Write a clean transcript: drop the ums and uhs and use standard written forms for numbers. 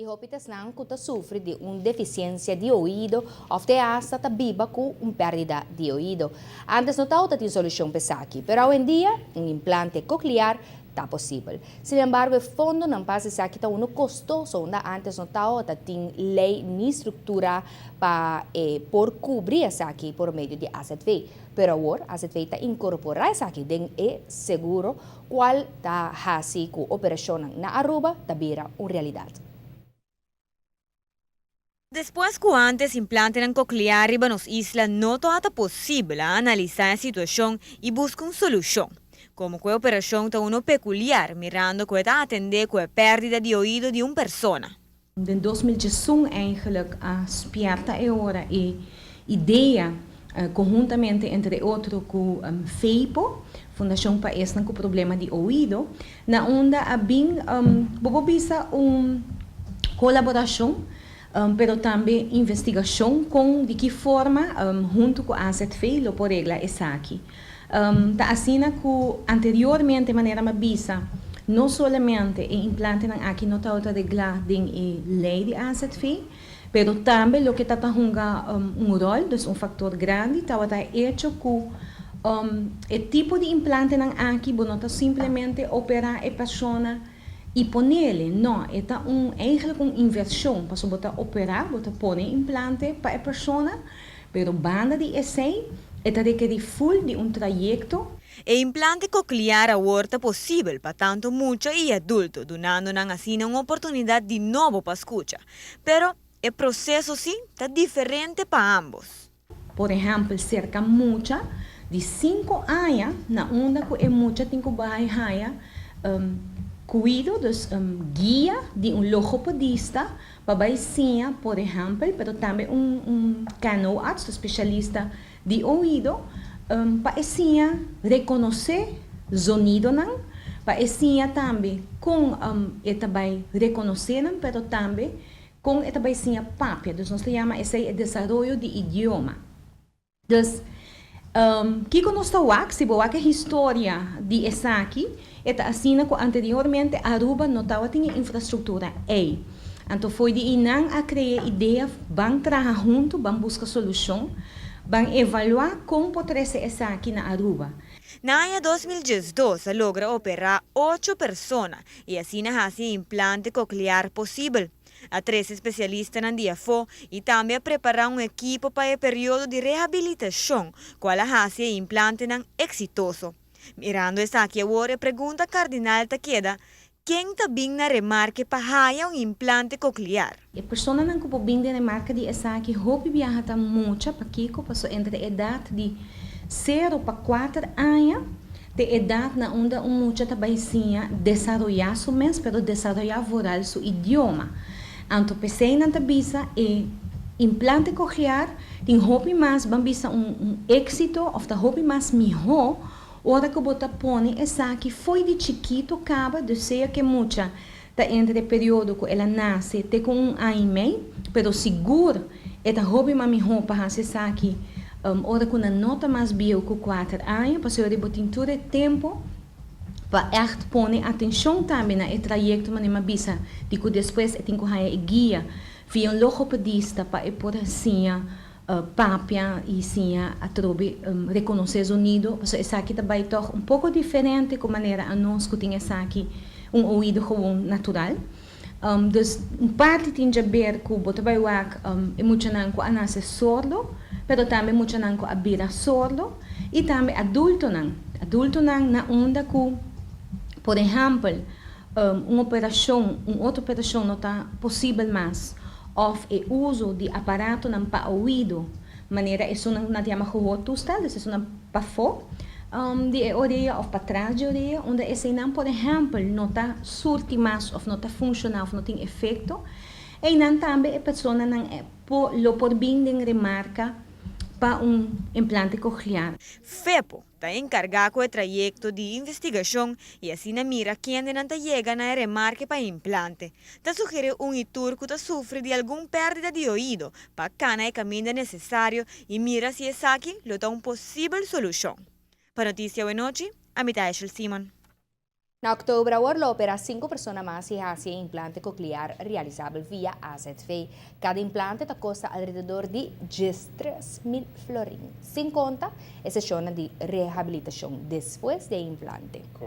Y hopi ta esnan cu ta sufri di un deficiencia di oido of te hasta ta biba cu un perdida di oido. Antes no tawata tin solucion pa esaki, pero awendia un implante coclear ta posibel. Sin embargo, e fondonan pa esaki ta uno costoso, unda antes no tawata tin ley ni structura pa por cubri esaki por medio di AZV. Pero awor AZV ta incorpora esaki den e seguro, cual ta haci cu operacionnan na Aruba ta bira un realidad. Despues cu antes implantenan coclear riba nos isla no tabata posibel, a analisa e situacion y busca un solucion. Como cu e operacion ta uno peculiar, mirando cu ta atende cu e perdida di oido di un persona. In 2001 eigenlijk a spierta e ora e idea conhuntamente, entre otro, cu FEPO, Fundacion pa Esnan cu Problema di Oido, na unda a bin bo bisa un colaboracion, pero tambe investigacion con di ki forma hunto cu AZV lo por regla esaki. Ta asina cu anteriormente, manera m'a bisa, no solamente e implantenan aki no ta regla den e ley di AZV, pero tambe loke ta hunga un rol, dus un factor grandi, tabata hecho cu e tipo di implantenan aki, bo no ta simplemente opera e persona y ponele, no, ta eigenlijk un inversion, paso bo ta opera, bo ta pone implante pa e persona, pero banda di esey, ta rekeri full di un trayecto. E implante coclear awor ta posibel pa tanto mucha y adulto, dunando asina un oportunidad di nobo pa scucha. Pero e proceso si ta diferente pa ambos. Por ehempel, cerca mucha di 5 aña, na unda cu e mucha tin cu bay haya cuido, dus guia di un logopedista, pa bay siña, por ehempel, pero tambe un KNO-arts, specialista di oido, pa siña reconoce zonidonan, pa siña tambe con e ta bay reconoce nan, pero tambe con e ta bay siña papia. Dus nos ta yama esey e desaroyo di idioma. Dus, kico nos ta wak, si bo wak historia di esaki, ta asina cu anteriormente Aruba no tabatin infrastructura ey. Anto for di eynan a crea idea, ban traha hunto, ban busca solucion, ban evalua con por trece esaki na Aruba. Na aña 2012 a logra opera ocho persona y asina haci implante coclear posibel. A trece especialistanan di afo y tambe a prepara un ekipo pa e periodo di rehabilitacion, cual a haci implantenan exitoso. Mirando esaki awor, e pregunta cardinal ta keda: ken ta bin na remarke pa haya un implante coclear? E personanan cu bin den remarke di esaki, hopi biaha ta mucha, pakico? Paso entre edad di 0 pa 4 aña, ta edad na unda un mucha ta bay siña desaroya su mes, pero desaroya vooral su idioma. Anto p'esey nan ta bisa e implante coclear tin hopi mas, ban bisa, un exito of ta hopi mas miho ora cu bo ta pone esaki for di chikito caba, dus sea cu mucha ta entre e periodo cu el a nace te cu un aña y mey, pero sigur e ta hopi mas miho pa haci esaki ora cu nan no ta mas bieu cu 4 aña, pasobra bo tin tur e tempo pa echt pone atencion tambe na e trayecto, manera m'a bisa, di cu despues e tin cu haya e guia via un logopedista pa e por siña papia y siña atrobe reconoce sonido. So esaki tambe toch un poco diferente cu manera anos cu tin esaki un oido gewoon natural. Dus un parti tin di haber cu bo ta bay wak e muchanan cu a nace sordo, pero tambe muchanan cu a bira sordo y tambe adultonan. Adultonan na unda cu, por ehempel, un operacion, un otro operacion no ta posibel mas, of e uso di aparatonan pa oido, manera esunnan nan ta yama gehoortoestel, dus esunnan pafo di orea of patras di orea, unda eseynan, por ehempel, no ta surti mas of no ta funciona of no tin efecto, eynan tambe e personanan lo por bin den remarke pa un implante coclear. FEPO ta encarga cu e trayecto di investigacion y asina mira ken ta yega na remarke pa implante. Ta sugeri un y tur cu ta sufri di algun perdida di oido pa cana e caminda necesario y mira si esaki lo ta un posibel solucion. Pa Noticia Awenochi, ami ta Simon. Na october awor lo opera 5 persona mas y haci implante coclear realisabel via AZV. Cada implante ta costa alrededor di 3 mil florin. Sin conta e sesion di rehabilitacion despues di implante.